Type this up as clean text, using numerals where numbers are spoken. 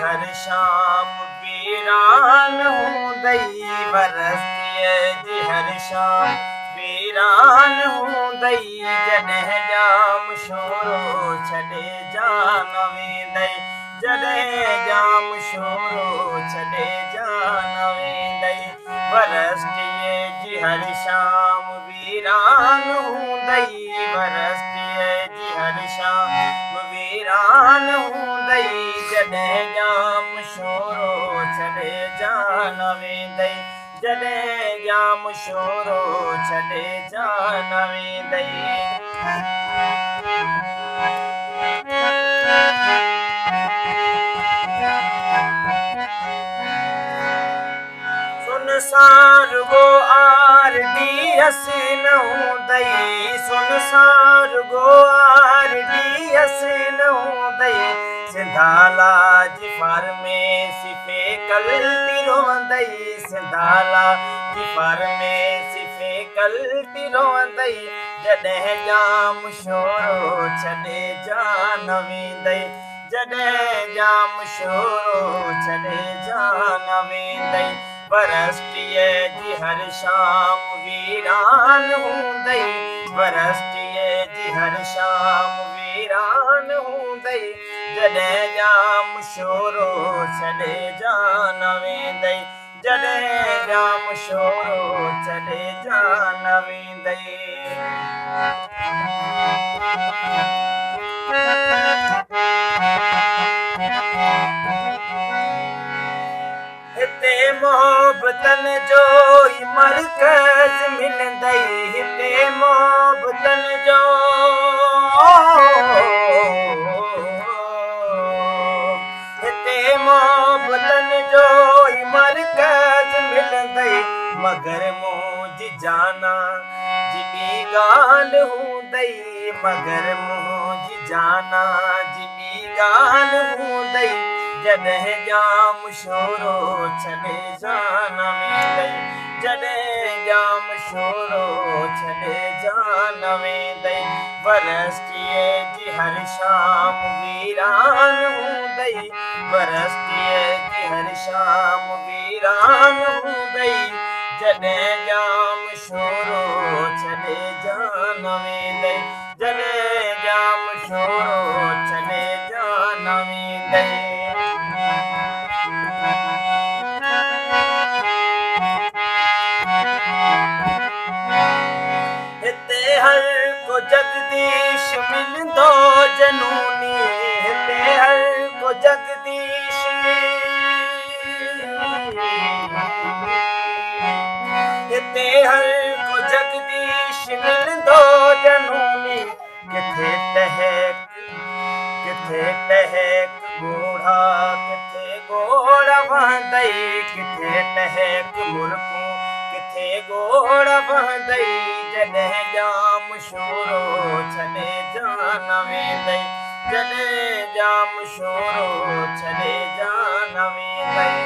हर शाम वीरान हूंदई, वरस्तीअ जी हर शाम वीरान हूंदई, जॾहिं जाम शोरो छॾे जान वेंदई, जॾहिं जाम शोरो छॾे जान वेंदई, वरस्तीअ जी हर शाम वीरान हूंदई, वरस्तीअ जी हर शाम वीरान हूंदई, जॾहिं जाम शोरो छॾे जान वेंदई, जॾहिं जाम शोरो छॾे जान वेंदई। सुनसान गो आर डी एस न हूंदई, सुनसान गो आर डी एस न हूंदई, सिंधाला जी फार्मेसी फैकल्टी रोवंदई, सिंधाला जी फार्मेसी फैकल्टी रोवंदई, जॾहिं जाम शोरो छॾे जान वेंदई, जॾहिं जाम शोरो छॾे जान वेंदई, वरस्तीअ जी हर शाम वीरान हूंदई, वरस्तीअ जी हर शाम वीरान हूंदई, जॾहिं जाम शोरो छॾे जान वेंदई, जॾहिं जाम शोरो छॾे जान वेंदई। हिते मोहबतनि जो ई मरकज़ मिलंदई, हिते मोहबतनि जो, हिते मोहबतनि जो ई मरकज़ मिलंदई, मगर मुंहिंजी जाना जी ॿी ॻाल्हि हूंदई, मगर मुंहिंजी जाना जी ॿी ॻाल्हि हूंदई, जॾहिं जाम शोरो छॾे जान वेंदई, जॾहिं जाम शोरो छॾे जान वेंदई, वरस्तीअ जी हर शाम वीरान हूंदई, वरस्तीअ जी हर शाम वीरान हूंदई, जॾहिं जाम शोरो छॾे जान वेंदई, जॾहिं जाम शोरो छॾे जान वेंदई। हिते हर को जगदीश मिलंदो जनूनी, हिते हर को जगदीश, हिते हर को जगदीश मिलंदो जनूनी, किथे टहक किथे टहक ॻोढ़ा, किथे ॻोढ़ वहंदई, किथे टहक मुर्कूं, किथे ॻोढ़ वहंदई, जॾहिं जाम शोरो छॾे जान वेंदई, जॾहिं जाम शोरो छॾे जान वेंदई।